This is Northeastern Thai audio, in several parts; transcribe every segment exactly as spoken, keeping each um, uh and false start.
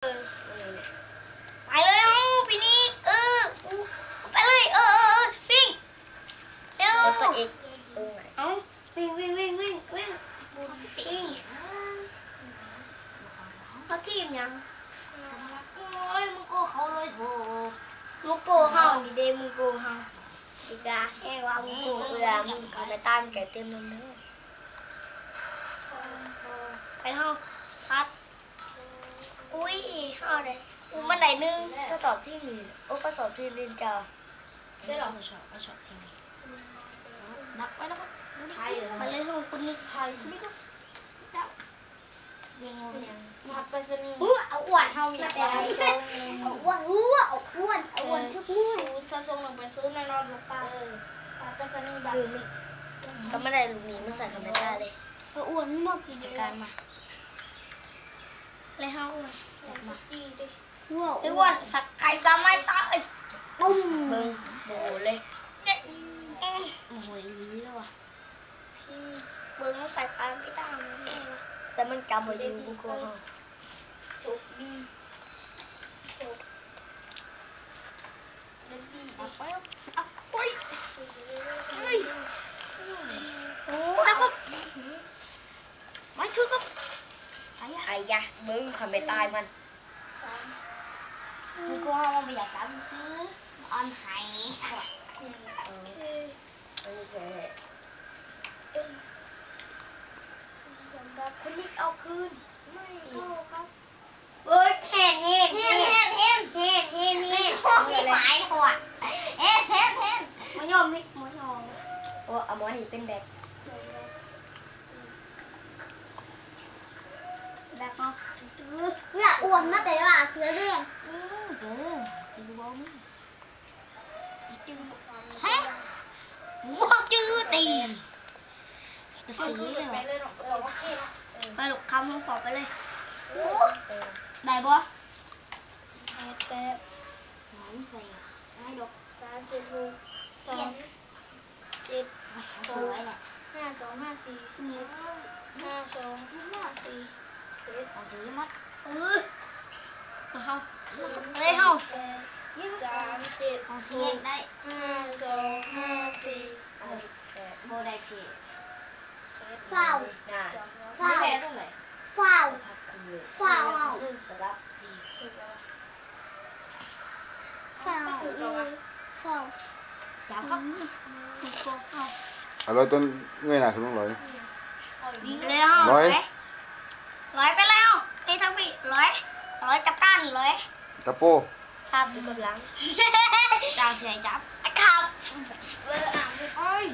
เออ ไปเลย เอ้า พี่นิก เออ กู กูไปเลย เออ เออ เออ วิ่ง เร็ว แล้วตัวเอกตรงไหน เอ้า วิ่ง วิ่ง วิ่ง วิ่ง วิ่ง กูสติ เขาทีมหยัง โอ้ย มึงโกเขาเลยโถ มึงโกเฮานี่เด้ มึงโกเฮา อีกาแค่ว่ามึงโกเอือ มึงเขาไปตั้งใจเต็มเลยเด้อ ไปเฮา พัด อุ้ย เฮาได้ อู้ มันได้หนึ่ง ก็สอบที่นี่ โอ้ ก็สอบที่นี่จ้า ได้เหรอ เอาช็อต เอาช็อตทีนี้ นับไว้แล้วก็ดูดิ ไปเลยเฮา คุณนิก ไทย คุณนิก เจ้า ยังงงยัง รหัสไปรษณีย์ อู้ เอาอ้วน เฮามีแต่ เอาอ้วน อู้ เอาอ้วน เอาอ้วนทุกมื้อ ศูนย์ สามสองหนึ่งแปดศูนย์ แน่นอน ลูกตา เออ รหัสไปรษณีย์บัตร ก็ไม่ได้ลูกนี้มาใส่คอมพิวเตอร์เลย เอาอ้วนมาก จัดการมา เลยเฮาอ้วน จัดมา ว้าว ไอ้อ้วน สักไข่สามไม้ตาย ตุ้ม เบิ่ง โอ้โหเลย โอ้โห อีหลีแล้วว่ะ พี่ เบิ่งเขาใส่คานไม่ได้เลย แต่มันกำมาอยู่บุกโกะ โชคดี โชคดี เอาไป เอาไป เฮ้ย โอ้ แล้วก็ ไม่ถึงก็ ไอ้ยะ ไอ้ยะ เบิ่งคอมพิวเตอร์มัน มึงโกหก ว่าไม่อยากตามซื้อ ออนไฮ เออ เออ เออ ยอมรับ คุณนิกเอาคืน ไม่เข้าครับ เอ้ย เห็น เห็น เห็น เห็น เห็น เห็น เห็น เห็น โอ้ย หมายหัว เห็น เห็น เห็น มายอมไหม มายอม โอ้ เอามาให้เป็นแบบ แบบเนาะ เออ เนี่ย อ้วนมาแต่ว่าเสือเรื่อง อืม เออ จริงบ่มึง ฮะ ว้าว จื้อตี กระสือเลยว่ะ ไปเลยเนาะ เออ โอเคเนาะ เออ ไปลูกคำของขอไปเลย โอ้ ได้บ่ แปดแปด สามสี่ ให้ดอก สามเจ็ดหก สอง yes เจ็ด เอาสวยแหละ ห้าสองห้าสี่ นี่ ห้าสองห้าสี่ เจ็ด เอาดีมัด เออ เอา ศูนย์ เฮ้ย เฮา แปด สามเจ็ด ของเสียงได้ ห้าสองห้าสี่ เอา โบได้เพจ เฝ้า น่ะ เฝ้า ไม่แพ้ตรงไหน เฝ้า เฝ้า เฝ้า สำหรับดี เฝ้า เฝ้า จับครับ เอาลอยต้นเงยหน้าขึ้นลงลอย แล้ว ลอย ลอยไปแล้ว นี่ทั้งพี่ ลอย ลอยจับกัน ลอย ตะโป ครับ ดูกำลัง จับใส่จับ ครับ เออ อ่ะ โอ้ย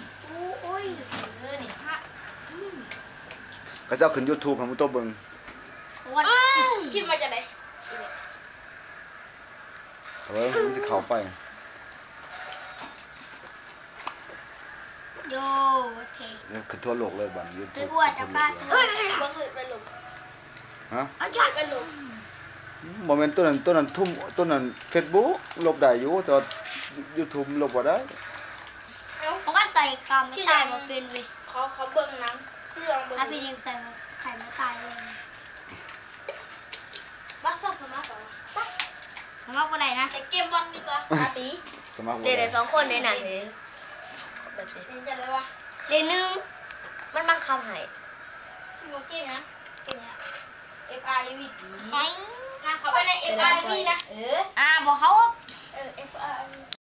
โอ้ย เออ นี่ ฮะ อืม เขาเจ้าขึ้น YouTube ให้หมู่โตเบิ่ง What is คิดมาจากไหน เออ มันสิเข้าไป โย โอเค เนี่ย ขึ้นทั่วโลกเลยบัดนี้ YouTube คือว่าจะพลาด ขึ้นทั่วโลกเลย เฮ้ย บ่เคยไปลง ฮะ เอาจอดไปลง อืม บ่แม่นตัวนั้น ตัวนั้นทุ่ม ตัวนั้น Facebook ลบได้อยู่ แต่ว่า YouTube ลบบ่ได้ เอ้า มันก็ใส่คำไม่ตายมาเป็นเว้ย เขา เขาเบิ่งหนัง คือลองเบิ่ง อ่ะ พี่นิกใส่มา ไข่ไม่ตายเลย บ้า สมัครก่อนวะ สมัครบ่ได้นะ แต่เกมวันดีกว่า ราศี สมัครบ่ เดี๋ยว ได้ เดี๋ยวสองคนเลยนะ เดี๋ยว แบบสิ เดี๋ยวจะอะไรวะ เดี๋ยวหนึ่ง มันบังคับให้ พี่โมเกมนะ เกมเนี้ย F I V ไป นะ เขาไปใน F I V นะ เออ อ่า บอกเขา